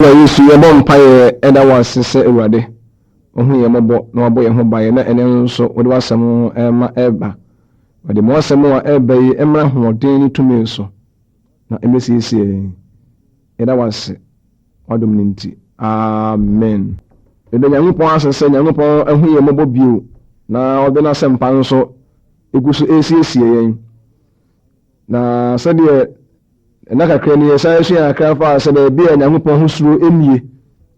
Wura Yesu, yɛbɔ mpaeɛ ɛda wo ase sɛ Awurade, wahu yɛn mmɔbɔ na wabɔ yɛn ho ban na ɛnɛ nso wode w'asɛm ɛma ɛba. Wɔde ma w'asɛm a ɛba yi mmra ahoɔden ne tumi so na ɛmmɛsiesie yɛn. Yɛda wo ase w'adom no nti. Amen. Yɛda Nyankopɔn ase sɛ Nyankopɔn ahu yɛn mmɔbɔ bio na ɔde n'asɛmpa nso egu so ɛresiesie yɛn. Na sɛdeɛ nna kakra ni yɛsan sua kakra faa sɛ baabi a Nyankopɔn ho suro nnie,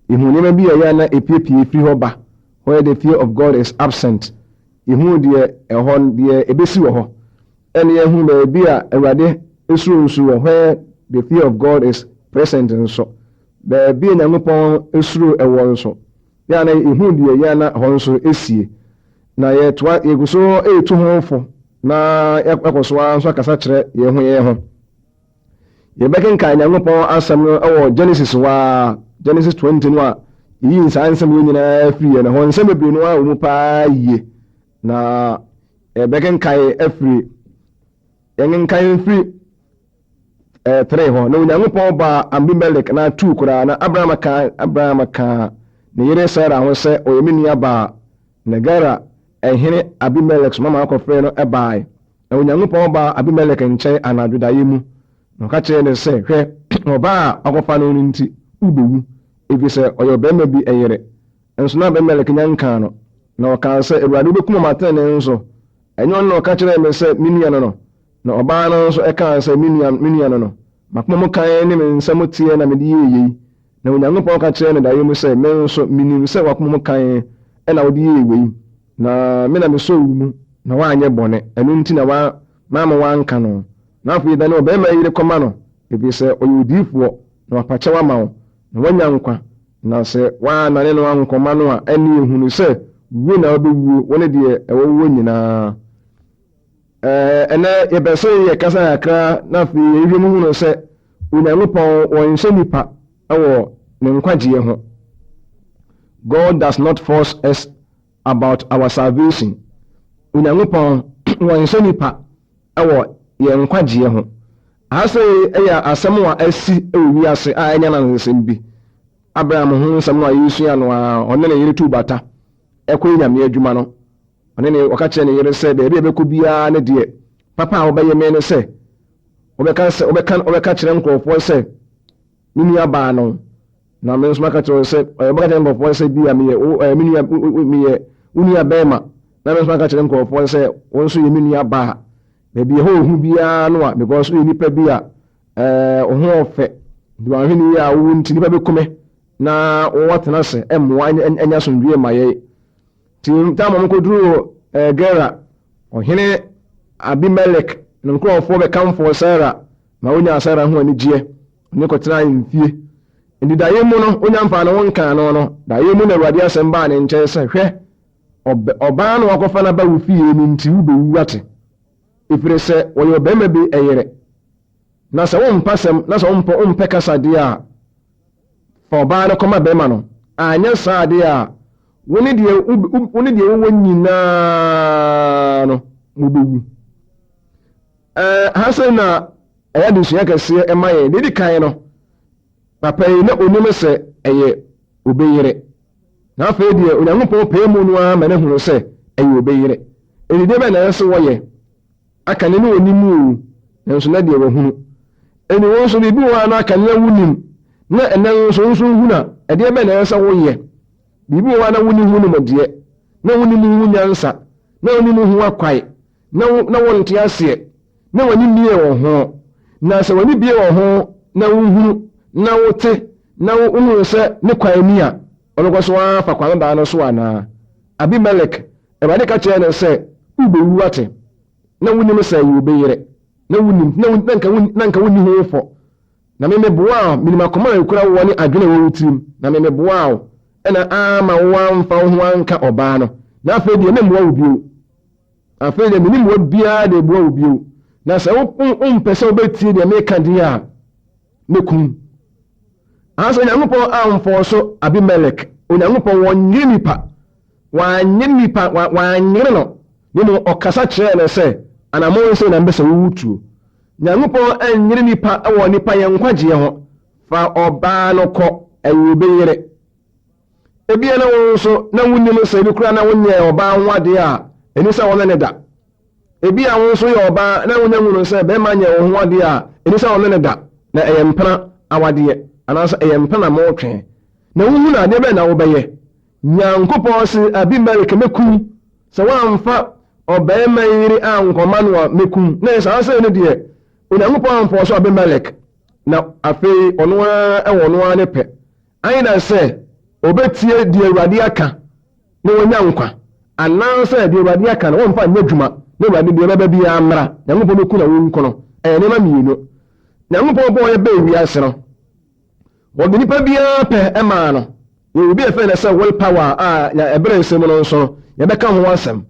yɛhu nneɛma bi a ɛyɛ a na epiepie firi hɔ ba, where the fear of God is absent. Yɛhu deɛ ɛhɔ deɛ ɛbɛsi wɔ hɔ. Ɛne yɛhu baabi a Awurade suro nso wɔ, where the fear of God is present nso. Baabi a Nyankopɔn suro ɛwɔ nso, yɛ a na yɛhu deɛ yɛ a na hɔ nso esie. Na yɛtoa yɛgu so ɛretu ho fo na yɛkɔ so ara nso akasa kyerɛ yɛn ho yɛn ho. Yɛbɛkenkan Nyankopɔn asɛm no wɔ Genesis hɔ Genesis 20 no a yɛyi saa nsɛm yi nyinaa firi yɛn hɔ. Nsɛm bebree no a wɔ mu paa yie. Na yɛbɛkenkan afiri yɛnkenkan mfiri 3 hɔ. Na Onyankopɔn baa Abimelek na tuu koraa na Abraham kaa ne yere Sarah ho sɛ ɔyɛ me nua baa. Na Gerar ɛhene Abimelek soma ma akɔfrɛ no ɛbae. Na Onyankopɔn baa Abimelek nkyɛn anadwo daeɛ mu. Na ɔka kyerɛɛ no sɛ, hwɛ, ɔbaa a wakɔfa no no nti, wobɛwu, ɛfiri sɛ ɔyɛ ɔbarima bi yere. Nso na Abimelek nya nkaa no. Na ɔkaa sɛ, Awurade wobɛkum ɔmatene nso. Ɛnyɛ ɔno na ɔka kyerɛɛ me sɛ me nua no no. Na ɔbaa no nso ɛkaa sɛ me nua no no. M'akoma mu kan ne me nsa mu teɛ na mede yɛɛ yei. Na Onyankopɔn ka kyerɛɛ no daeɛ mu sɛ, me nso menim sɛ w'akoma mu kan ɛna wode yɛɛ wei. Na me na mesɔɔ wo mu, na woanyɛ bɔne. Ɛno nti na mamma woanka no. Na afei dane ɔbarima yere kɔma no, ɛfiri sɛ ɔyɛ odiyifoɔ, na wapakyɛw ama wo, na woanya nkwa. Na sɛ woannane no ankɔma no a, ɛnne ehunu sɛ wuo na wobɛwuo, wo ne deɛ ɛwɔ woɔ nyinaa. Ɛnɛ yɛpɛ sɛ yɛkasa kakra na afei yɛhwehwɛ mu hunu sɛ Onyankopɔn wɔnhyɛ nipa wɔ ne nkwagyeɛ ho. God does not force us about our salvation. Onyankopɔn wɔnhyɛ nipa wɔ yɛn nkwagyeɛ ho. Aha sɛ ɛyɛ asɛm a asi wɔ wiase a ɛnyɛ anansesɛm bi. Abraham ho nsɛm no a yɛsua no a ɔne ne yere tu bata ɛkɔ Nyame adwuma no. Ɔne ne ɔka kyerɛ ne yere sɛ baabi a ɛbɛkɔ biara ne deɛ papa a wobɛyɛ me ne sɛ wobɛka sɛ wobɛka kyerɛ nkurɔfoɔ sɛ me nua baa no, na me nso maka kyerɛ wo sɛ wobɛka kyerɛ nkurɔfoɔ sɛ bi a meyɛ wo me nua meyɛ wo nua bɛrima, na me nso maka kyerɛ nkurɔfoɔ sɛ wo nso yɛ me nua baa. Baabi ɛhɔ ohu biara no a, because woyɛ nipa bi a wo ho ɔfɛ nti wɔahwɛ ne yie a wowu nti nipa bɛkume na wɔatena ase mmoa anya asomdwie ma yɛn. Nti tam a wɔkɔduruu Gerar, ɔhene Abimelek ne nkurɔfoɔ bɛkamfoo Sara ma onyaa Sara ho anigyeɛ, ɔne kɔtenaa ahemfie. Nti daeɛ mu no, onya mfaa ne ho nkaa no no, daeɛ mu na Awurade asɛm baa ne nkyɛn sɛ, hwɛ, ɔbaa no wakɔfa no aba wo fie no nti wobɛwu ate, ɛfiri sɛ wɔyɛ ɔbarima bi yere. Na sɛ wompɛ asɛm, na sɛ wompɛ kasa deɛ a, fa ɔbaa no kɔma barima no. Anyɛ saa deɛ a, wo ne deɛ wowɔ nyinaa no, mobɛwu. Ha sɛ na ɛyɛ adesua kɛseɛ ɛma yɛn. Deɛ ɛdi kan no, papa yi na onim sɛ ɛyɛ obi yere. Na afei deɛ Onyankopɔn pɛɛ mu no ara ma no hunu sɛ ɛyɛ obi yere. Enti deɛ bɛn na ɛsɛ sɛ wɔyɛ? Aka ne ne onim o, nanso na deɛ wahunu. Enti wo nso biribi wɔ hɔ a na aka ne na wonim, na ɛnɛ nso wo nso wohunu a, ɛdeɛ bɛn na ɛsɛ sɛ woyɛ? Biribi wɔ hɔ a na wonni ho nimdeɛ, na wonnim ho nyansa, na wonnim ho akwae, na wonte aseɛ, na w'ani mmie wɔ ho. Na sɛ w'ani bie wɔ ho na wohunu na wote na wohunu sɛ ne kwan ni a, ɔbɛkɔ so ara afa kwan daa no so anaa? Abimelek, Awurade ka kyerɛɛ no sɛ, wobɛwu ate, na wonim sɛ ɛyɛ obi yere, na wonim, na nka wonni ho fɔ. Na me meboaa wo, menim akoma a ɛkura woɔ ne adwene a ɛwɔ wo tirim, na me meboaa wo, ɛna amma woamfa wo ho anka ɔbaa no. Na afei deɛ memmoa wo bio. Afei deɛ menni mmoa biara de boa wo bio. Na sɛ wompɛ sɛ wobɛtie deɛ meka deɛ a, mɛkum wo. Ansa Onyankopɔn amfɔɔ so Abimelek. Onyankopɔn wɔnyere nipa. Wanyere nipa, wanyere no. Na mmom ɔkasa kyerɛɛ no sɛ, anammɔn sei na mepɛ sɛ wotuo. Nyankopɔn anyere nipa wɔ nipa yɛn nkwagyeɛ ho. Fa ɔbaa no kɔ. ɛyɛ obi yere. Ebia na wo nso na wunnim sɛ ebi koraa na wonyɛɛ ɔbaa ho adeɛ a ɛni sɛ wɔne no da. Ebia wo nso yɛ ɔbaa na wonya nhunu sɛ barima nyɛɛ wo ho adeɛ a ɛni sɛ wɔne no da, na ɛyɛ mpena awadeɛ anaasɛ ɛyɛ mpena na moretwe. Na wohunu a, adeɛ bɛn na wobɛyɛ? Nyankopɔn se Abimelek, Mɛku wo, sɛ woamfa ɔbarima yi yere ankɔma no a, mɛku wo. Na ɛyɛ saa sɛ no deɛ, Onyankopɔn amfɔɔso Abimelek, na afei ɔno ara wɔ ɔno ara ne pɛ. Either sɛ ɔbɛtie deɛ Awurade aka na wanya nkwa, anaasɛ deɛ Awurade aka no wɔmfa nyɛ adwuma na Awurade deɛ ɛbɛba biara mmra, Nyankopɔn bɛku na wonku no. Ɛyɛ nneɛma mmienu. Nyankopɔn bɔɔ yɛ bɛɛ wiase no, wɔde nipa biara pɛ maa no. Yɛwɔ bi a yɛfrɛ no sɛ will power a na ɛberɛ nsɛm no nso no yɛbɛka ho asɛm.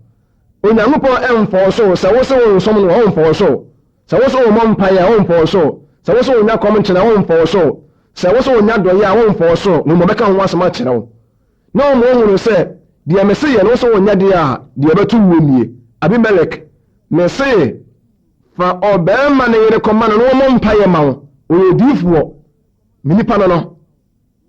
Onyankopɔn ɛmfɔɔso wo sɛ wo se wo nsom no a, ɔmfɔɔso wo. Sɛ wo se wo mmɔ mpaeɛ a, ɔmfɔɔso wo. Sɛ wo se wo nya kɔm nkyene a, ɔmfɔɔso wo. Sɛ wo se wo nya dɔeɛ a, ɔmfɔɔso wo, na mmom ɔbɛka ho asɛm akyerɛ wo. Na ɔma woahunu sɛ, deɛ mese yɛ no, wo se wonyɛ deɛ a, deɛ ɛbɛto wuo nie. Abimelek, mese, fa ɔbarima no yere kɔma no na ɔmmɔ mpaeɛ ma wo. Ɔyɛ odiyifoɔ. Me nipa no no.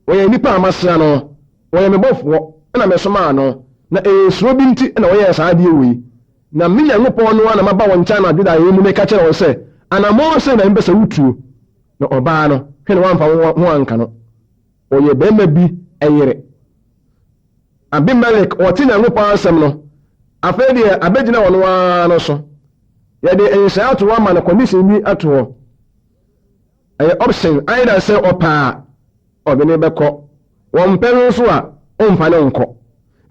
Ɔyɛ nipa a masra no. Ɔyɛ me bɔfoɔ, ɛna mesomaa no. Na ɛyɛ suro bi nti na ɔyɛɛ saa adeɛ wei. Na me Nyankopɔn no ara na maba wo nkyɛn anadwo daeɛ mu meka kyerɛ wo sɛ, Anammɔn sei na mepɛ sɛ wotuo. Na ɔbaa no, hwɛ na woamfa wo ho anka no. Ɔyɛ barima bi yere. Abimelek, ɔte Nyankopɔn asɛm no, afei deɛ abɛgyina ɔno ara no so. Yɛde nhyɛ ato hɔ ama no, condition bi ato hɔ. Ɛyɛ option, either sɛ ɔpɛ a, ɔde no bɛkɔ. Wɔmpɛ no nso a, ɔmfa no nkɔ.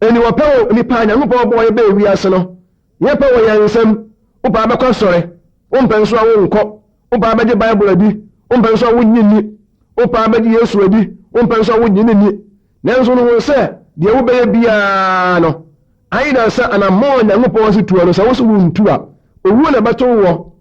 Ɛni wɔpɛ wɔ nipa a Nyankopɔn bɔɔ yɛ bɛɛ wiase no, yɛpɛ wɔ yɛn nsam. Wopɛ a bɛkɔ asɔre, wompɛ nso a wonkɔ. Wopɛ a bɛgye Bible adi, wompɛ nso a wonnye nni. Wopɛ a bɛgye Yesu adi, wompɛ nso a wonnye no nni. Nanso no hu sɛ deɛ wobɛyɛ biara no, either sɛ anammɔn a Nyankopɔn se tuo no, sɛ wo se wontu a, owuo na ɛbɛto woɔ.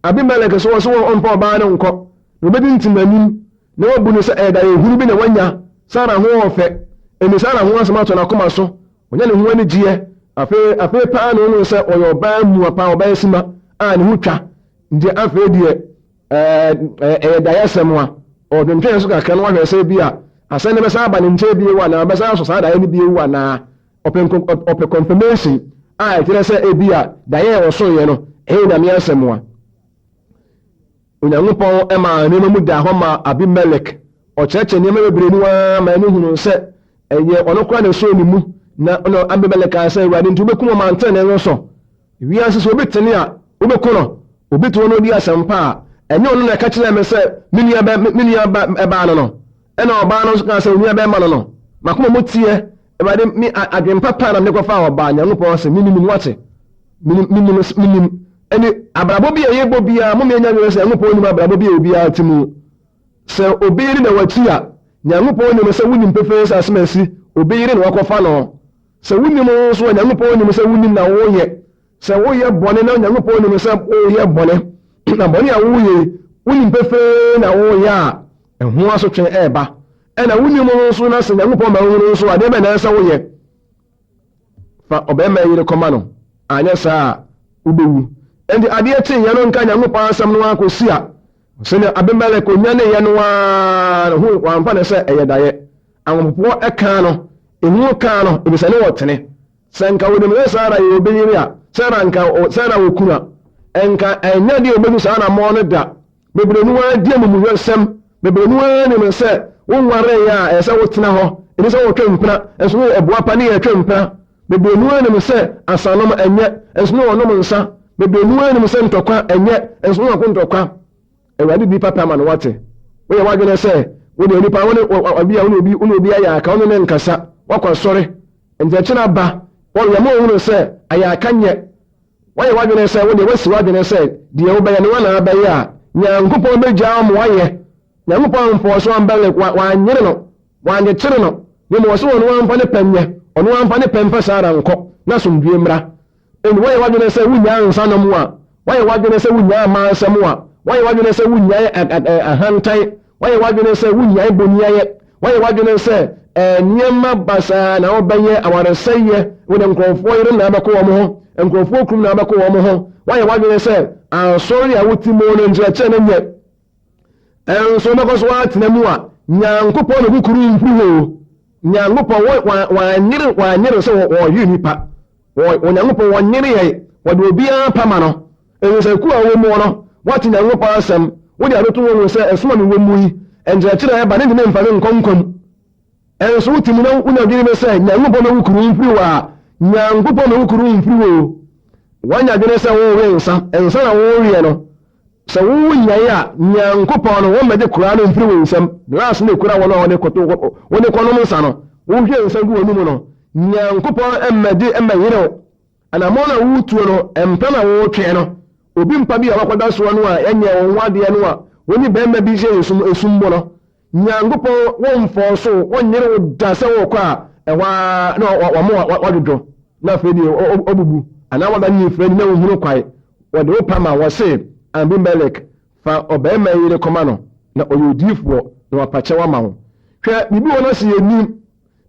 Abimelek nso ɔse ɔmfa ɔbaa no nkɔ, na obedi ntenanim, na wabu no sɛ ɛyɛ daeɛ hunu bi na wanya. Sara ho ɔɔfɛ, enti Sara ho asɛm atɔ n'akoma so, ɔnya ne ho anigyeɛ. Afei, afei paa na ɔhunu sɛ ɔyɛ ɔbaa mua paa, ɔbaa sima a ne ho twa, nti afei deɛ ɛɛ, ɛyɛ daeɛ asɛm a, ɔdwendwene so kakra na wahwɛ sɛ ebi a asɛm no bɛsan aba ne nkyɛn bio anaa, ɔbɛsan asɔ saa daeɛ no bio anaa. Ɔpɛ nko ɔpɛ confirmation a ɛkyerɛ sɛ ebia daeɛ a ɔsoeɛ no ɛyɛ Onyame asɛm a. Onyankopɔn maa nneɛma mu daa hɔ maa Abimelek. Ɔkyerɛkyerɛ nneɛma bebree mu ara ma ɛno hunuu sɛ ɛyɛ ɔno koraa na ɛsɔɔ ne mu. Na na Abimelek kaa sɛ, Awurade nti wobɛkum ɔmantenenee no so? Wiase sɛ obi tene a, wobɛku no. Obi te hɔ na ɔdi asɛmpa a, ɛnyɛ ɔno na ɛka kyerɛɛ me sɛ me nua bɛ me nua ba baa no no. Ɛna ɔbaa no nso kaa sɛ onua bɛrima no no. M'akoma mu teɛ, Awurade, me adwempa paa na mede kɔfaa ɔbaa, Nyankopɔn ase, menim no wate. Menim, menim, menim. Ɛne abrabɔ bi a yɛbɔ biara, mo mmiɛnya nwene sɛ Nyankopɔn nim abrabɔ bi a obiara te mu. Sɛ obi yere na wakyi a, Nyankopɔn nim sɛ wonim pefee sɛ asɛm asi, obi yere na wakɔfa no. Sɛ wonim nso a, Nyankopɔn nim sɛ wonim na woyɛ. Sɛ woyɛ bɔne na Onyankopɔn nim sɛ woreyɛ bɔne, na bɔne a woreyɛ yi, wonim pefee na woreyɛ a, ɛho asotwe reba. Ɛna wonim nso na sɛ Nyankopɔn ma wohunu nso a, adeɛ bɛn na ɛsɛ sɛ woyɛ? Fa ɔbarima yere kɔma no, anyɛ saa a, wobɛwu. Enti adeɛ kyeeɛ no nka Nyankopɔn asɛm no ara kɔsi a, sɛnea Abimelek onyaneeɛ no ara no, ho wamfa no sɛ ɛyɛ daeɛ. Ahopopoɔ kaa no, ehu kaa no, efisɛ ne ɔtene. Sɛ nka onim sɛ Sara yɛ obi yere a, Sara nka Sara wɔ kunu a, nka ɛnyɛ deɛ obedu saa anammɔn no da. Bebree no ara di amumuyɔsɛm. Bebree no ara nim sɛ wonwareeɛ a, ɛsɛ sɛ wotena hɔ, ɛni sɛ wotwe mpena, nso no ɛboa pa ne yɛtwe mpena. Bebree no ara nim sɛ asanom ɛnyɛ, nso no wɔnom nsa. Bebree no ara nim sɛ ntɔkwa ɛnyɛ, nso no wɔko ntɔkwa. Awurade di papa ma no wate. Woyɛ w'adwene sɛ wo deɛ nipa wo ne obi a wo ne obi wo ne obi ayɛ aka wo ne ne nkasa, wakɔ asɔre. Nkyerɛkyerɛ aba, wɔyɛ ma wɔhunu sɛ ayɛ aka nyɛ. Woayɛ w'adwene sɛ wo deɛ woasi w'adwene sɛ deɛ wobɛyɛ no woana abɛyɛ a, Nyankopɔn bɛgyaa wo ma woayɛ. Nyankopɔn amfɔɔso ambɛle, wanyere no, wannyekyere no, na mmom ɔse ɔno ara mfa ne pɛ nyɛ, ɔno ara mfa ne pɛ mfa Sara nkɔ, na asomdwie mmra. Enti woayɛ w'adwene sɛ wonnyaa nsa nom a, woayɛ w'adwene sɛ wonnyaa amansɛm a, woayɛ w'adwene sɛ wonnyae ahantan, woayɛ w'adwene sɛ wonnyae boniayɛ, woayɛ w'adwene sɛ nneɛma basaa na wobɛyɛ, awaresɛeɛ, wode nkurɔfoɔ yere na abɛkɔ wɔn ho, nkurɔfoɔ kunu na abɛkɔ wɔn ho, woayɛ w'adwene sɛ asɔre a wote mu no nkyerɛkyerɛ no nyɛ, nso wobɛkɔ so atena mu a, Nyankopɔn na kukuru mfiri hɔ o. Nyankopɔn wanyere wanyere sɛ wɔyere nipa. Onyankopɔn wɔnyere yɛn, wɔde obiara pa ma no. Ɛfiri sɛ kuo a wowɔ mu no, woate Nyankopɔn asɛm, wode atoto wo ho sɛ ɛsom a mewɔ mu yi, nkyerɛkyerɛ a ɛba no ntumi mfa me nkɔ nkwa mu. Ɛnso wote mu na wonya adwene bi sɛ Nyankopɔn bɛwu kuru mfiri wo a, Nyankopɔn bɛwu kuru mfiri wo o. Woanya adwene sɛ worewe nsa, nsa na woreweɛ no, sɛ wonyae a, Nyankopɔn no, wɔmmɛgye koraa no mfiri wo nsam. Glass no ekura wɔn a wɔde kɔto wɔde kɔnom nsa no, wohwie nsa gu w'anum no, Nyankopɔn mmɛgye mmɛyere wo. Anammɔn a woretuo no, mpa na woretwɛn no. Obi mpa bi a wakɔda soɔ no a ɛnyɛ wo ho adeɛ no a, wo ne barima bi hyɛ esum esum mu no, Nyankopɔn wɔmfɔɔ so wo, wɔnyere wo da sɛ worekɔ a, ɛhɔ ara na wɔama woadwodwo, na afei deɛ woabubu, anaa woada ne firi adi na wonhunu kwae. Wɔde wo pa ma, wɔse, Abimelek, fa ɔbarima yi yere kɔma no, na ɔyɛ odiyifoɔ, na wapa kyɛw ama wo. Hwɛ, biribi wɔ hɔ na sɛ yɛnnim,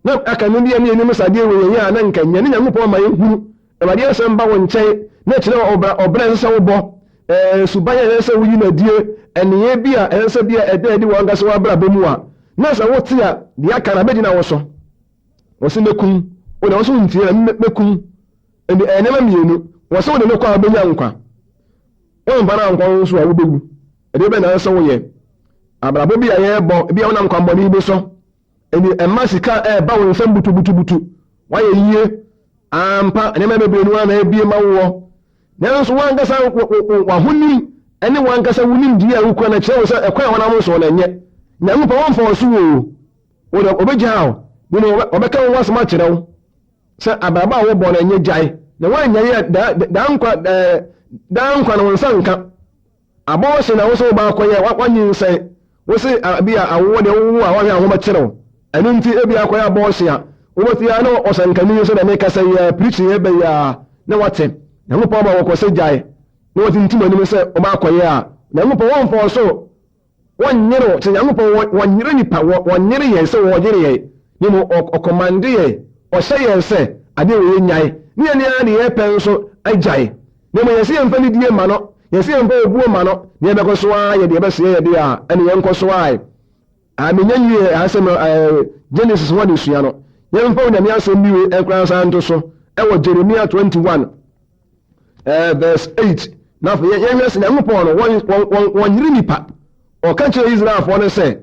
na aka no bi a na yɛnnim sɛ adeɛ wei yɛyɛ a na nka nyɛ, ne Nyankopɔn ma yɛhunu. Awurade asɛm ba wo nkyɛn na ɛkyerɛ wo ɔbra ɔbra a ɛsɛ sɛ wobɔ, ɛɛ suban a ɛsɛ sɛ woyi no adie, nneyɛɛ bi a ɛsɛ sɛ bi a ɛda adi wɔ ankasa w'abrabɔ mu a, na sɛ wote a, deɛ aka no abɛgyina wo so. Wɔse mɛkum wo deɛ, wo nso wontie na mɛkum. Ɛnti ɛyɛ nneɛma mmienu. Wɔse wode no kɔ a wobɛnya nkwa. Womfa no ankɔ nso a wobɛwu. Ɛdeɛ bɛn na ɛsɛ sɛ woyɛ? Abrabɔ bi a yɛrebɔ, ebi a wonam kwammɔne bi so. Ɛnti ɛmma sika a ɛreba wo nsam butubutubutu. Woayɛ yie. Ampa, nneɛma bebree no ara na abue ma woɔ. Nanso w'ankasa w'ahonim ne w'ankasa wo nimdeɛ a wokura no kyerɛ wo sɛ ɛkwan a wonam soɔ no ɛnyɛ. Nyankopɔn ɔmfa wo so oo. Wo deɛ ɔbɛgyaa wo. Na mmom ɔbɛka wo ho asɛm akyerɛ wo sɛ abrabɔ a wobɔ no ɛnyɛ gyae. Na woannyae a daa nkwa daa nkwa no wo nsa nka. Abortion na wo sɛ wobaa kɔyɛ wanyinsɛn wo se bi a awoɔ deɛ wowo a woahwɛ a ho bɛkyere wo ɛno nti ebi akɔyɛ abortion a wobɛte a na ɔsɛnkani sɛ deɛ mekasa yi a preaching yɛ bɛyi a na wate Nyankopɔn ama wɔkɔ sɛ gyae na wɔtintim anim sɛ wobaa kɔyɛ a Nyankopɔn wɔmfa wo so Wɔnnyere wo, sɛ Nyankopɔn wɔ, wɔnnyere nipa, wɔ, wɔnnyere yɛn sɛ wɔɔyere yɛn, na mmom ɔ, ɔkɔmande yɛn, ɔhyɛ yɛn sɛ, adeɛ wei yɛnnyae, ne yɛn ara deɛ yɛpɛ nso agyae. Na mmom yɛn sɛ yɛmfa nidie mma no, yɛn sɛ yɛmfa obuo mma no, na yɛbɛkɔ so ara yɛ deɛ ɛbɛsɛ yɛn deɛ a, ɛne yɛnkɔ so ara. Ah, menya nwie asɛm no, eh, Genesis ho adesua no. Yɛmfa Onyame asɛm bi wei nkora nsa nto so, ɛwɔ Jeremia 21. Eh, verse 8. Na afei yɛhwɛ sɛ Nyankopɔn no, wɔnyere nipa. Ɔka kyerɛ Israelfoɔ no sɛ,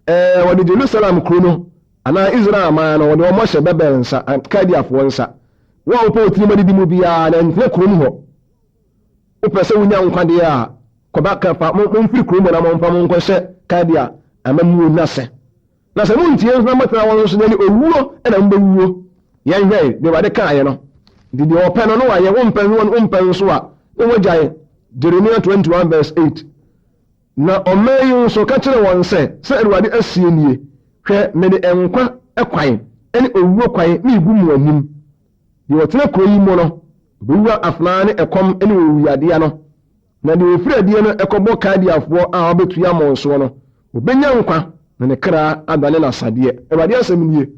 eh, wɔde Jerusalem kuro no, anaa Israel man no, wɔde wɔn ahyɛ Babel nsa, Kaldeafoɔ nsa. Wo a wopɛ wo tirim adidi mu biara, na ntena kurom hɔ. Wopɛ sɛ wonya nkwa deɛ a, kɔba ka fa momfiri kurom hɔ na momfa mo nkɔhyɛ Kaldea amammuo no ase. Na sɛ montie nso na motena hɔ nso deɛ ne owuo na mobɛwuo. Yɛnhwɛ deɛ Awurade kaeɛ no. Nti deɛ ɔpɛ no na wayɛ, wompɛ nso wompɛ nso a, na wagyae. Jeremia 21 verse 8. Na ɔman yi nso, ka kyerɛ wɔn sɛ, sɛ Awurade aseɛ nie, Hwɛ, mede nkwa kwan ne owuo kwan meregu mo anim. Deɛ ɔtena kuro yi mu no, ɔbɛwu afenaa ne ɛkɔm ne owuyadeɛ ano. Na deɛ ɔfiri adie no kɔbɔ Kaldeafoɔ a wɔabɛtua mo soɔ no, ɔbɛnya nkwa, na ne kra adane n'asadeɛ. Awurade asɛm nie.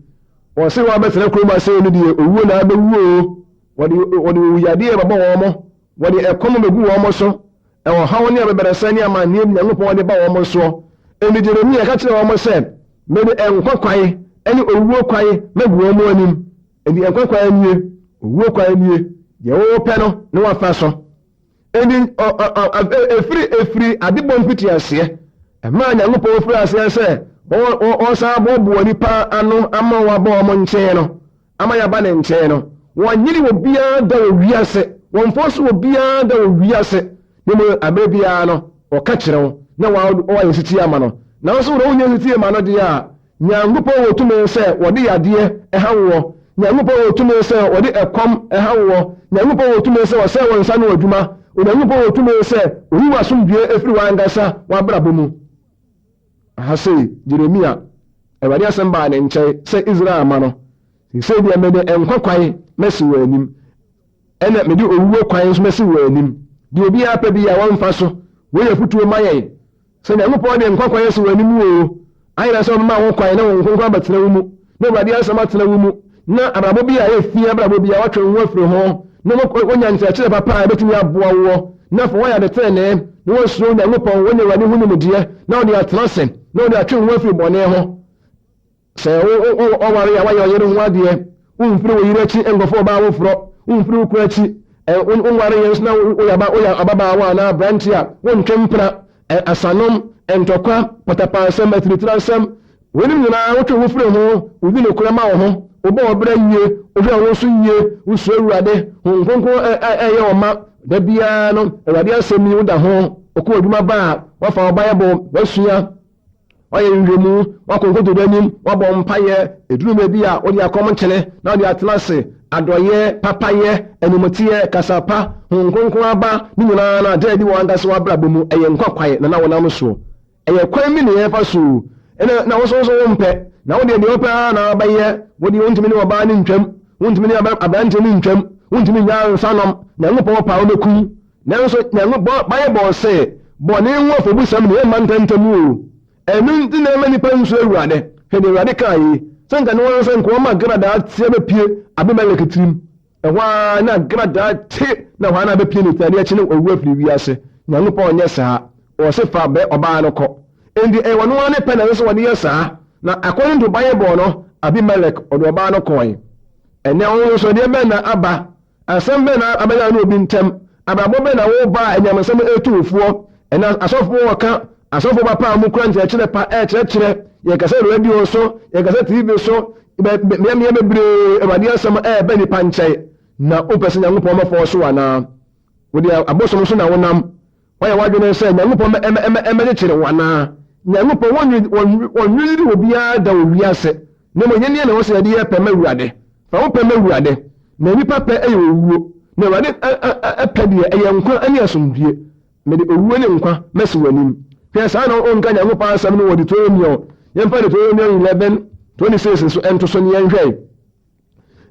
Ɔse wɔn a bɛtena kurom ha sei no deɛ, owuo na abɛwu oo, wɔde, wɔde owuyadeɛ bɛbɔ wɔn, wɔde ɛkɔm bɛgu wɔn so, ɔhaw ne abɛbrɛsɛ ne amanneɛ bi Nyankopɔn de ba wɔn soɔ. Enti Jeremia ka kyerɛɛ wɔn sɛ, Mede nkwa kwan ne owuo kwan magu wɔn anim. Enti nkwa kwan nie, owuo kwan nie, deɛ wopɛ no na woafa so. Enti ɛfiri ɛfiri adebɔ mfitiaseɛ, ɛmaa Nyankopɔn firi aseɛ sɛ ɔsan aboaboa nipa ano ama wɔaba wɔn nkyɛn no, ama yɛaba ne nkyɛn no. Wɔnyere obiara da wɔ wiase, wɔmfɔ so obiara da wɔ wiase, na mmom aberɛ biara no, ɔka kyerɛ wo na woayɛ setie ama no. Nanso wo deɛ wonyɛ setie ma no deɛ a, Nyankopɔn wɔ tumi sɛ wɔde yadeɛ ha woɔ. Nyankopɔn wɔ tumi sɛ wɔde ɛkɔm ha woɔ. Nyankopɔn wɔ tumi sɛ ɔsɛe wo nsa ano adwuma. Onyankopɔn wɔ tumi sɛ oyi w'asomdwoeɛ firi w'ankasa w'abrabɔ mu. Aha sei, Jeremia, Awurade asɛm baa ne nkyɛn sɛ Israel mma no, Seesei deɛ mede nkwa kwan masi wɔn anim, ɛna mede owuo kwan nso masi wɔn anim. Deɛ obiara pɛ biara wɔmfa so. Wei yɛ afotuo ma yɛn. Sɛ Nyankopɔn de nkwa kwan asi w'anim oo, ayera sɛ ɔbɛma wo kwan na Honhom Kronkron abɛtena wo mu, na Awurade asɛm atena wo mu, na abrabɔ bi a ɛyɛ fi abrabɔ bi a woatwe wo ho afiri ho, na woanya nkyerɛkyerɛ papa a ɛbɛtumi aboa woɔ, na afei woayɛ ade tenenee, na woasuro Onyankopɔn, woanya Awurade ho nimdeɛ, na wode atena ase. Na wode atwe wo ho afiri bɔne ho. Sɛ woware a, woayɛ ɔyere ho adeɛ. Womfiri wo yere akyi nkɔfa ɔbaa foforɔ. Womfiri wo kunu akyi. Wonwareeɛ nso na woyɛ ababaawa anaa aberanteɛ a, wontwe mpena. Asanom, ntɔkwa, patapaasɛm, atiritirasɛm, weinom nyinaa wotwe wo ho firi ho. Wodi nokorɛ ma wo ho. Wobɔ wo bra yie. Wohwɛ wo ho so yie. Wosuro Awurade. Honhom Kronkron ɛyɛ wo ma. Da biara no, Awurade asɛm yi woda ho. Wokɔ w'adwuma ba a, woafa wo Bible, woasua. Woayɛ nhwehwɛmu, woakɔ nkotodwe anim, woabɔ mpaeɛ, ɛduru baabi a wode akɔm nkyene na wode atena ase, adɔeɛ, papayɛ, animteɛ, kasa pa, Honhom Kronkron aba, ne nyinaa no ada adi wɔ w'ankasa w'abrabɔ mu, ɛyɛ nkwa kwan na na wonam soɔ. Ɛyɛ kwan bi na yɛfa so o, ɛna na wo nso wo wompɛ, na wo deɛ deɛ wopɛ ara na wobɛyɛ, wo deɛ wontumi ne ɔbaa no ntwam, wontumi ne aberanteɛ no ntwam, wontumi nnyaa nsa nom, Nyankopɔn pɛ a wobɛku. Nanso Nyankopɔn Bible se, Bɔne ho afɔbusɛm deɛ ɛmma ntɛmntɛm o. Ɛno nti na ɛma nnipa nsuro Awurade. Hwɛ deɛ Awurade kaa yi, Sɛ nka ne wɔn sɛ nka wɔma gradaa teɛ bɛpue Abimelek tirim. Ɛhɔ ara na gradaa te na hɔ ara na abɛpue ne tirim, adeɛ kye na wawu afiri wiase. Nyankopɔn nyɛ saa. Ɔse fa bɛ ɔbaa no kɔ. Enti ɛyɛ ɔno ara ne pɛ na ɛsɛ sɛ ɔde yɛ saa. Na according to Bible no, Abimelek ɔde ɔbaa no kɔe. Ɛnnɛ wo nso ɛdeɛ bɛn na aba? Asɛm bɛn na abɛyɛ wo ne obi ntam? Abrabɔ bɛn na worebɔ a anyamesɛm retu wo foɔ? Ɛnnɛ asɔfoɔ reka, asɔfoɔ papa a wɔkura nkyerɛkyerɛ pa rekyerɛkyerɛ, yɛkasa radio so, yɛkasa TV so, mmeammea bebree Awurade asɛm reba nnipa nkyɛn. Na wopɛ sɛ Nyankopɔn bɛfa wo so anaa? Wode abosom so na wonam. Woayɛ w'adwene sɛ Nyankopɔn mmɛkyekyere wo anaa? Nyankopɔn, wɔnnwiri obiara da wɔ wiase, na mmom yɛn na ɛwɔ sɛ yɛde yɛn pɛ ma Awurade. Fa wo pɛ ma Awurade, na nnipa pɛ yɛ owuo, na Awurade pɛ deɛ, ɛyɛ nkwa ne asomdwoeɛ. Mede owuo ne nkwa masi w'anim. Hwɛ, saa na wonka Nyankopɔn asɛm no wɔ Deuteronomion. Yɛmfa Deuteronomion 11:26 nso nto so na yɛnhwɛ.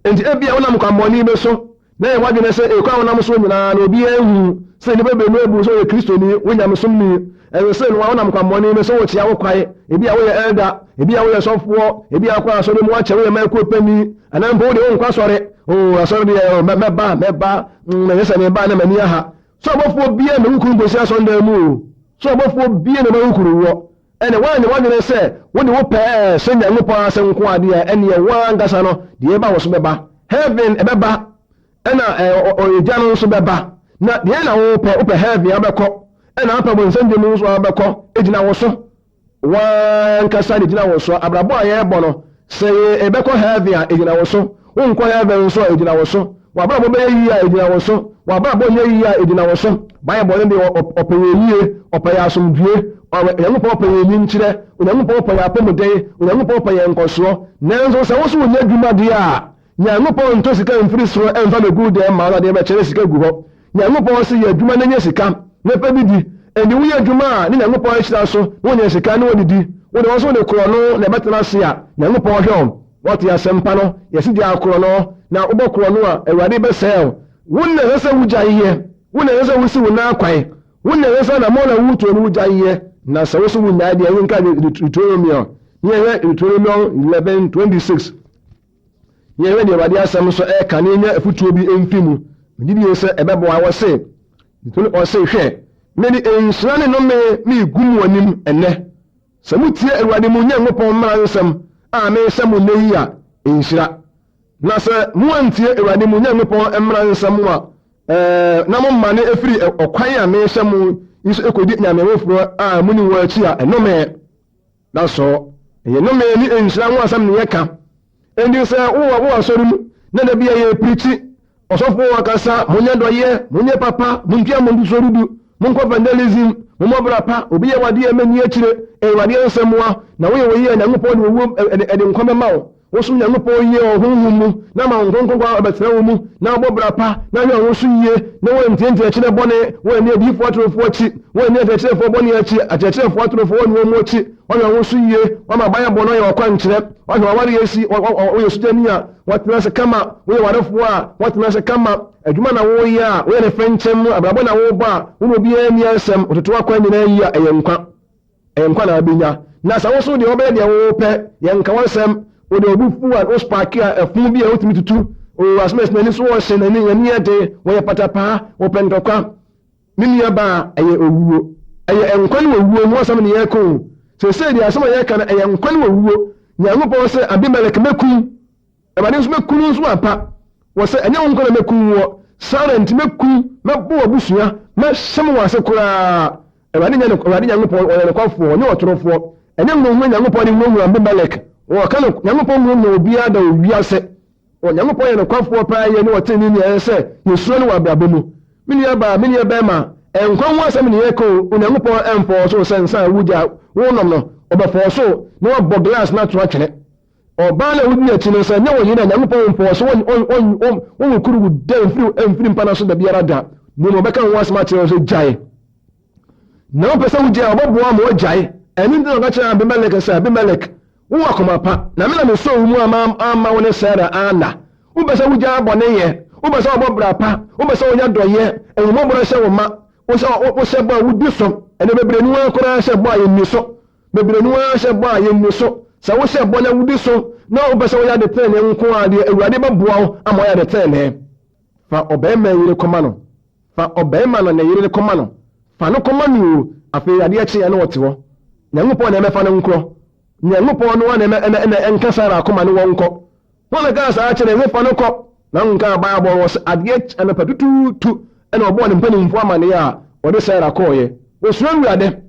Enti ebia wonam kwammɔne bi so, na ɛyɛ w'adwene sɛ kwan a wonam so nyinaa no obiara nhu sɛ nnipa bebree abu wo sɛ woyɛ Kristoni, wo nyamesomni. Ɛsɛ sɛ noa wonam kwammɔne bi so wokyea wo kwae. Ebia woyɛ elder, ebia woyɛ sɔfoɔ, ebia wokɔ asɔre mu akyɛ, woyɛ mmakuo panin, anaa mpo wo deɛ wonkɔ asɔre. Oh, asɔre deɛ, oh, mɛba, mɛba, mm, ɛnyɛ sɛ meba na m'ani aha. Sɛ ɔbɔfoɔ biara na wo kunu kɔsi asɔredan mu o, sɛ ɔbɔfoɔ biara na ɔma wo kunu wɔ. Ɛnde woanyɛ w'adwene sɛ wode wo pɛ rehyɛ Nyankopɔn ase nko ara deɛ a, ɛnneɛ wo ara ankasa no, deɛ ɛba wo so bɛba. Heaven ɛbɛba, ɛna egya no nso bɛba. Na deɛ na wopɛ, wopɛ heaven a wobɛkɔ, ɛna wopɛ bonsam gya mu nso a wobɛkɔ, ɛgyina wo so. Wo ara ankasa na ɛgyina wo so. Abrabɔ a yɛrebɔ no, sɛ yɛbɛkɔ heaven a, ɛgyina wo so. Wonkɔ heaven nso a, ɛgyina wo so. W'abrabɔ bɛyɛ yie a, ɛgyina wo so. W'abrabɔ nyɛ yie a, ɛgyina wo so. Bible no deɛ, ɔpɛ yɛn yie, ɔpɛ yɛn asomdwoeɛ, Onyankopɔn pɛ yɛn nyinkyerɛ, Onyankopɔn pɛ yɛn apɔmuden, Onyankopɔn pɛ yɛn nkɔsoɔ. Nanso sɛ wo nso wonyɛ adwuma deɛ a, Nyankopɔn ntɔ sika mfiri soro mfa mmɛgu wo dan mma wo na adeɛ bɛkyɛ na sika gu hɔ. Nyankopɔn se yɛ adwuma na nya sika na fa bi di. Enti woyɛ adwuma a ne Nyankopɔn ahyira so na wonya sika na wodidi. Wo deɛ wo nso wode korɔno na ɛbɛtena ase a, Nyankopɔn hwɛ wo. Woate asɛmpa no, yɛse gyaa korɔno, na wobɔ korɔno a, Awurade bɛsɛe wo. Wo na ɛsɛ sɛ wogyae yɛ. Wo na ɛsɛ sɛ wosi wo nan kwan. Wo na ɛsɛ sɛ anammɔn a woretuo no wogyae yɛ. Na sɛ wo so wonnyae deɛ, yɛnka Deuteronomion, ne yɛhwɛ Deuteronomion 11:26. Na yɛhwɛ deɛ Awurade asɛm nso ɛreka na yɛnya afutuo bi mfi mu. Megye die sɛ ɛbɛboa. Wɔse, ɔse, hwɛ, mede nhyira ne nnome meregu mo anim ɛnnɛ. Sɛ motie Awurade mo Nyankopɔn mmara nsɛm a merehyɛ mo nnɛ yi a, nhyira. Na sɛ moantie Awurade mo Nyankopɔn mmara nsɛm a, ɛɛ, na momane firi ɔkwan a merehyɛ mo yi so kɔdi anyame foforɔ a monni wɔn akyi a, nnome. Na so ɛyɛ nnome ne nhyira ho asɛm na yɛka? Enti sɛ wowɔ wɔ asɔre mu na da bi a yɛreprikyi, ɔsɔfo ɔkasa, monyɛ dɔyɛ, monyɛ papa, montua mo ntosoɔ dudu, monkɔ evangelism, mommɔ bra pa, obi yɛ wo adeɛ a mma nni akyire, ɛyɛ Awurade nsɛmmoa, na woyɛ wɔ yie a Nyankopɔn de owuo ɛde nkwa bɛma wo. Wosom Nyankopɔn yie wɔ honhom mu, na ama Honhom Kronkron abɛtena wo mu, na wobɔ bra pa, na hwɛ wo ho so yie, na woantie nkyerɛkyerɛ bɔne, woanni adiyifoɔ atorofoɔ akyi, woanni akyerɛkyerɛfoɔ bɔne akyi, akyerɛkyerɛfoɔ atorofoɔ woanni wɔn akyi, woahwɛ wo ho so yie, woama Bible no ayɛ w'akwankyerɛ, woahwɛ w'awareɛ asi, woyɛ sogyani a, woatena ase kama, woyɛ warefoɔ a, woatena ase kama, adwuma na woreyɛ a, woyɛ no fɛnkyɛm, abrabɔ na worebɔ a, wo ne obiara nni asɛm, wototo w'akwan nyinaa yie a, ɛyɛ nkwa. Nkwa na wobɛnya. Na sɛ wo nso deɛ wobɛyɛ deɛ wopɛ, yɛnka w'asɛm, wo deɛ obi fu a, wo spark a, ɛfo bi a wotumi tutu, o asɛm n'ani so ɔhye, n'ani n'ani yɛ den, wɔyɛ patapaa, wɔpɛ ntɔkwa. Me nua baa, ɛyɛ owuo. Ɛyɛ nkwa ne owuo ho asɛm na yɛreka o. Seesei deɛ asɛm a yɛreka no, ɛyɛ nkwa ne owuo. Nyankopɔn se, Abimelek, mɛku wo. Awurade nso mɛku no nso ampa. Wɔ sɛ, ɛnyɛ wo nko na mɛku woɔ. Sara nti mɛku wo, mɛbɔ w'abusua, mɛhye mo ase koraa. Awurade nyɛ no, Awurade Nyankopɔn, ɔyɛ nokwafoɔ, ɔnyɛ ɔtorofoɔ. Ɛnyɛ nhunahuna Nyankopɔn de hunahuna Abimelek. Wɔka no, Nyankopɔn nhunahuna obiara da wɔ wiase. Onyankopɔn yɛ nokwafoɔ paa yie ne ɔteneneeni a ɛsɛ sɛ yɛsuro no wɔ abrabɔ mu. Me nua baa, me nua bɛɛma, nkwa ho asɛm ne yɛreka o, Onyankopɔn ɛmfɔɔso wo sɛ nsa a wogya a wonom no, ɔbɛfɔɔso wo na wabɔ glass no ato atwene. Ɔbaa no a wodi akyi no, sɛ ɛnyɛ wo yere a, Nyankopɔn mfɔɔso wo, ɔnhukuru wo da mfiri mpa no so da biara da, na mmom ɔbɛka wo ho asɛm akyerɛ wo sɛ gyae. Na wopɛ sɛ wogyae a, ɔbɛboa ma woagyae. Ɛno nti na ɔka kyerɛɛ Abimelek sɛ, Abimelek, wowɔ akoma pa, na me na mesoo wo mu amma wo ne Sara anna. Wopɛ sɛ wogyaa bɔne yɛ, wopɛ sɛ wobɔ bra pa, wopɛ sɛ woyɛ dɔyɛ, ahummɔborɔ hyɛ wo ma, wohyɛ bɔ a wodi so. Ɛnnɛ bebree no ara koraa hyɛ bɔ a yɛnni so. Bebree no ara hyɛ bɔ a yɛnni so. Sɛ wohyɛ bɔ na wodi so, na wopɛ sɛ woyɛ ade tenenee nko ara deɛ, Awurade bɛboa wo ama woayɛ ade tenenee. Fa ɔbarima yere kɔma no. Fa ɔbarima no ne yere no kɔma no. Fa no kɔma no o, afei adeɛ kye a na ɔte hɔ. Nyankopɔn na ɛmɛfa no nkorɔ. Nyankopɔn no ara na ɛmɛ ɛna ɛnka Sara akoma ne wɔnkɔ. Hwan na kaa saa kyerɛ sɛ fa no kɔ? Na nka Bible no ɔse adeɛ kye anɔpa tutuutu ɛna ɔbɔɔ ne mpanimfoɔ amaneɛ a ɔde Sara kɔɔeɛ. Wɔsuro Awurade.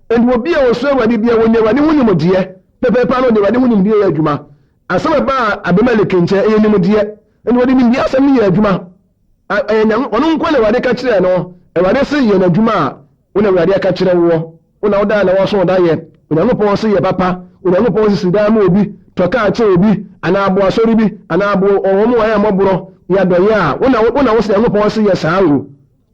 Enti obi a ɔsuro Awurade biara wɔnya Awurade ho nimdeɛ pɛpɛɛpɛ ara na ɔde Awurade ho nimdeɛ yɛ adwuma. Asɛm a ɛbaa Abimelek nkyɛn ɛyɛ nimdeɛ. Enti ɔde nimdeɛ asɛm no yɛɛ adwuma. Ɛyɛ Nyame, ɔno nko na Awurade ka kyerɛɛ no. Awurade se yɛ n'adwuma a, wo na Awurade aka kyerɛ woɔ. Wo na wodaa na woaso da yɛ. Onyankopɔn se yɛ papa. Onyankopɔn se si dan ma obi, tɔ kaa kyɛ obi, anaa boa asɔre bi, anaa boa wɔn a wɔyɛ mmɔborɔ, yɛ adɔeɛ a, wo na wo na wo se Nyankopɔn se yɛ saa o.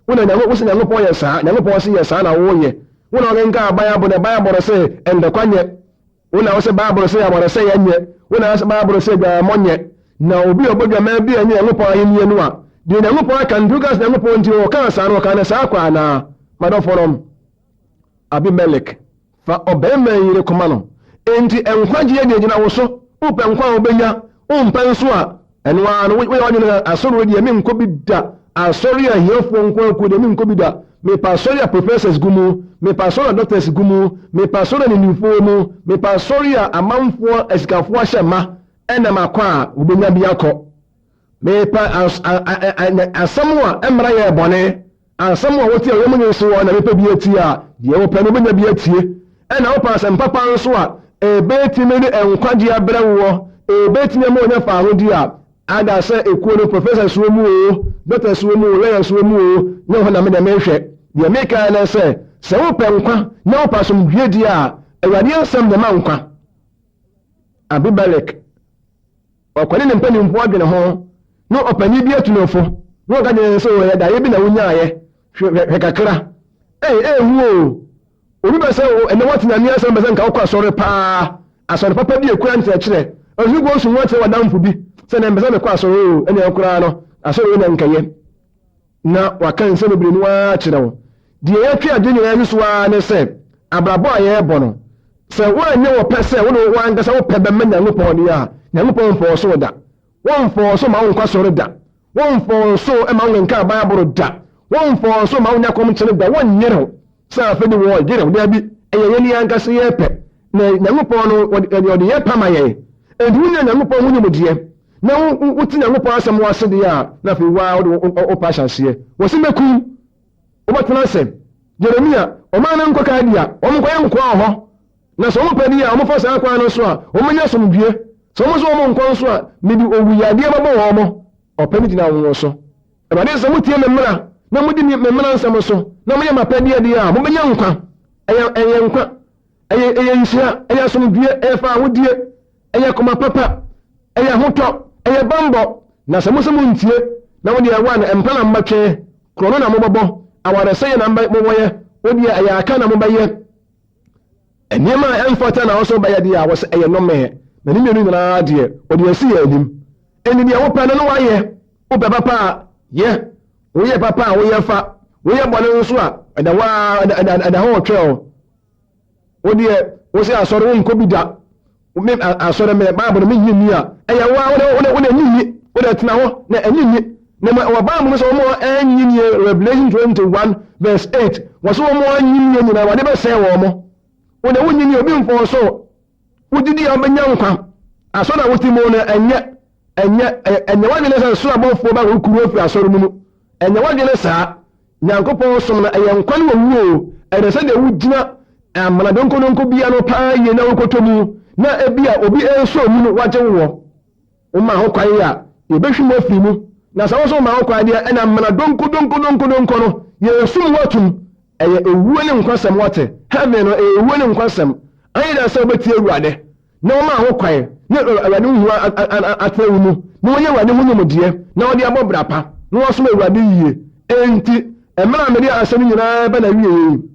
Wo na Nyanko, wo se Nyankopɔn yɛ saa, Nyankopɔn se yɛ saa na woyɛ. Wo na wokenkan Bible na Bible no se ntɔkwa nyɛ. Wo na wose Bible se awaresɛeɛ nyɛ, wo na wose Bible se adwamammɔ nyɛ, na obi a ɔbɔ dwaman bi a ɛnyɛ Nyankopɔn ahennie no a, deɛ Nyankopɔn aka no nti woka sɛ Nyankopɔn nti ɔkaa saa no, ɔkaa no saa kwa anaa? M'adɔfonom, Abimelek, fa ɔbarima yi yere kɔma no. Enti nkwagyeɛ deɛ gyina wo so, wopɛ nkwa a wobɛnya, wompɛ nso a, Ɛno ara no, woyɛ w'adwene sɛ, 'Asɔre wei deɛ, menkɔ bi da. Asɔre a ahiafoɔ nko ara kuo deɛ, menkɔ bi da. Mepɛ asɔre a professors gu mu. Mepɛ asɔre a doctors gu mu. Mepɛ asɔre a animdefoɔ wɔ mu. Mepɛ asɔre a amanfoɔ, asikafoɔ ahyɛ ma. Ɛna makɔ a, wobɛnya bi akɔ. Mepɛ asɛm a ɛmmara yɛɛ bɔne. Asɛm a wote a wɔn nso wɔ na mepɛ bi atie a, deɛ wopɛ no wobɛnya bi atie. Ɛna wopɛ asɛm papa nso a, ɛbɛtumi de nkwagyeɛ abrɛ woɔ, ɛbɛtumi ama woanya fawohodie a, ada sɛ ekuo no professors wɔ mu oo, doctors wɔ mu oo, lawyers wɔ mu oo, nyɛ hɔ na me deɛ mehwɛ. Deɛ meka ara ne sɛ, sɛ wopɛ nkwa na wopɛ asomdwoeɛ deɛ a, Awurade asɛm na ɛma nkwa. Abimelek. Ɔkɔ ne ne mpanimfoɔ adwene ho, na ɔpanin bi atu no fo, na ɔka kyerɛ no sɛ, O, ɛyɛ daeɛ bi na wonyaeɛ, hwɛ, hwɛ, hwɛ kakra. Ei, ɛyɛ hu o! Obi bɛ sɛ, o, ɛnnɛ woate Nyame asɛm, bɛ sɛ nka wokɔ asɔre paa, asɔre papa bi a ɛkura nkyerɛkyerɛ. Ɔso kɔ su ho akyerɛ w'adamfo bi sɛ, ɛnnɛ mepɛ sɛ mekɔ asɔre o, ɛnneɛ koraa no, asɔre wei na nkɛyɛ. Na waka nsɛm bebree no ara akyerɛ wo. Deɛ yɛtwe adwene nyinaa si so ara ne sɛ, abrabɔ a yɛrebɔ no, sɛ woanyɛ wo pɛ sɛ wode wo ankasa wo pɛ bɛma Nyankopɔn deɛ a, Nyankopɔn mfɔɔso wo da. Wɔmfɔɔso mma wonkɔ asɔre da. Wɔmfɔɔso mma wonkenkan Bible da. Wɔmfɔɔso mma wonya kɔmkyene da. Wɔnnyere wo sɛ afei de wɔreyere wo. Daabi, ɛyɛ yɛn ankasa yɛn pɛ. Na Nyankopɔn no, ɔde yɛn pɛ ama yɛn. Enti wonya Nyankopɔn ho nimdeɛ, na wote Nyankopɔn asɛm ase deɛ a, na afei wo ara wode wo pɛ ahyɛ aseɛ. Wɔse mɛku wo, wobɛtena ase. Jeremia, ɔman no nkɔ Kaldea, wɔnkɔyɛ nkoa wɔ hɔ. Na sɛ wɔpɛ deɛ a, wɔfa saa kwan no so a, wɔbɛnya asomdwoeɛ. Sɛ wɔn nso wɔnkɔ nso a, mede owuyadeɛ bɛbɔ wɔn. Ɔpɛ no gyina wɔn so. Awurade se, sɛ motie me mmara, na modi me mmara nsɛm so, na moyɛ m'apɛdeɛ deɛ a, mobɛnya nkwa. Ɛyɛ, ɛyɛ nkwa. Ɛyɛ, ɛyɛ nhyira, ɛyɛ asomdwoeɛ, ɛyɛ fawohodie, ɛyɛ akoma papa, ɛyɛ ahotɔ, ɛyɛ bammɔ. Na sɛ mose montie, na mo deɛ one, mpa na mobɛtwe, korɔno na mobɛbɔ, awaresɛeɛ na mobɛyɛ, wo deɛ ɛyɛ aka na mobɛyɛ, nneɛma a ɛmfata na wo nso wobɛyɛ deɛ a, wɔse ɛyɛ nnome. Na ne mmienu nyinaa deɛ, wɔde asi yɛn anim. Enti deɛ wopɛ no na woayɛ, wopɛ papa a, yɛ, woyɛ papa a, woyɛ fa, woyɛ bɔne nso a, ɛda hɔ ara, ɛda hɔ retwɛn wo. Wo deɛ, wo sɛ asɔre wo nkɔ bi da. Me asɔre me Bible no menyi nni a, ɛyɛ wo a wo de wo de nyi nni. Wo de tena hɔ na ɛnyi nni. Na mo wɔ Bible mu sɛ wɔn a ɛnyi nni Revelation 21 verse 8 wɔ sɛ wɔn a ɛnyi nni nyinaa wɔde bɛsɛe wɔn mo. Wo deɛ wonyini obi mfɔɔ so. Wogye di a wobɛnya nkwa. Asɔre a wote mu no, ɛnyɛ, ɛnyɛ, ɛnyɛ w'adwene sɛ soro abɔfoɔ ba bɛkuru afiri asɔre no mu. Ɛnyɛ w'adwene saa. Nyankopɔn som no, ɛyɛ nkwa ne owuo o. Ɛyɛ sɛdeɛ wogyina amena donkodonko bi ano paa yie na wokɔtɔ mu, na ebia obi resɔ mu no wagye woɔ. Woma ho kwan a, yɛbɛhwim wo afiri mu. Na sɛ wo nso woma ho kwan deɛ, ɛna amena donkodonkodonkodonko no, yɛresum wo atum. Ɛyɛ owuo ne nkwa sɛm, woate? Heaven no, ɛyɛ owuo ne nkwa sɛm. Either sɛ wobɛtie Awurade, na wama ho kwan, na Awurade ho hu atena wo mu, na woanya Awurade ho nimdeɛ, na wode abɔ bra pa, na woasom Awurade yie. Enti, mmerɛ a mede asɛm yi nyinaa reba n'awieɛ yi,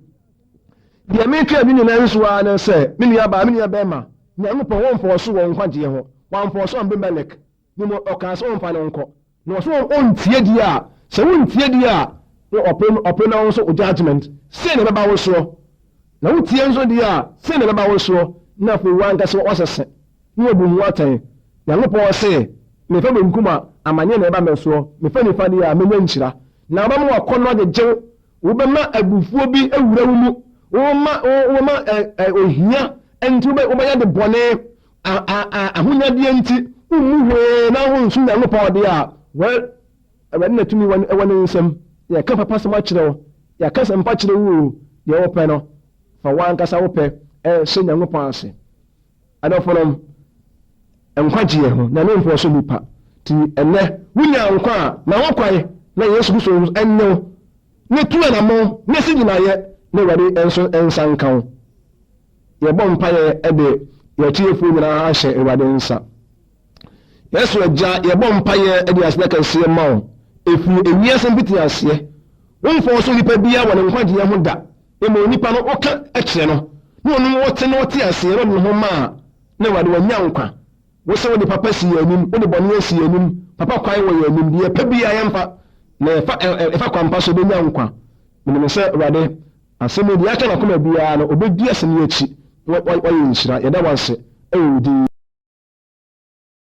deɛ meretwe adwene nyinaa si so ara ne sɛ, me nuabaa, me nuabarima, Nyankopɔn, wɔmfɔɔso wɔ nkwagyeɛ ho, wamfɔɔso Abimelek, na mmom ɔkaa sɛ ɔmfa no nkɔ. Na ɔsɛ ɔntie deɛ a, sɛ wontie deɛ a, na ɔpere no, ɔpere na wo nso wo judgement, sei na ɛbɛba wo soɔ. Na wotie nso deɛ a, sei na ɛbɛba wo soɔ, na afei wo ankasa woasese, na wabu ho atɛn. Nyankopɔn se, Mefa benkum a, amaneɛ na ɛbɛba me soɔ, mefa nifa deɛ a, mɛnya nhyira. Na wobɛma w'akɔnnɔ agyegye wo, wobɛma abufuo bi awura wo mu, wobɛma, wobɛma ɛ, ɛ, ohia nti wobɛyɛ ade bɔne, a, a, a, ahonyadeɛ nti, wommu hwee na wonsom Nyankopɔn deɛ a, well, Awurade na tumi wɔ wɔ ne nsam. Yɛka papa sɛm akyerɛ wo, yɛaka sɛmpa kyerɛ wo o, deɛ wopɛ no, fa w'ankasa wo pɛ hyɛ Nyankopɔn ase. Adɔfonom, nkwagyeɛ ho, Nyame mfɔɔ so nnipa. Nti ɛnnɛ, wonya nkwa a, ma ho kwan na Yesu Kristo nnye wo, na tu anammɔn, na si gyinaeɛ, na Awurade nso nsa nka wo. Yɛbɔ mpaeɛ de yɛn atiefoɔ nyinaa ahyɛ Awurade nsa. Yɛn Agya, yɛbɔ mpaeɛ de aseda kɛseɛ ma wo. Ɛfiri ewiase mfitiaseɛ, womfɔɔ so nipa biara wɔ ne nkwagyeɛ ho da. Mmom onipa no woka kyerɛ no, na ɔno ɔte na ɔte aseɛ na ɔde ne ho ma a, na Awurade wanya nkwa. Wo sɛ wode papa si yɛn anim, wode bɔne asi yɛn anim, papa kwan wɔ yɛn anim, deɛ yɛpɛ biara yɛmfa, na yɛfa, yɛfa kwan pa so yɛbɛnya nkwa. Menim sɛ Awurade, Asɛm yi, deɛ aka n'akoma biara no, ɔbɛdi asɛm yi akyi na wayɛ nhyira. Yɛda wo ase wɔ wo din.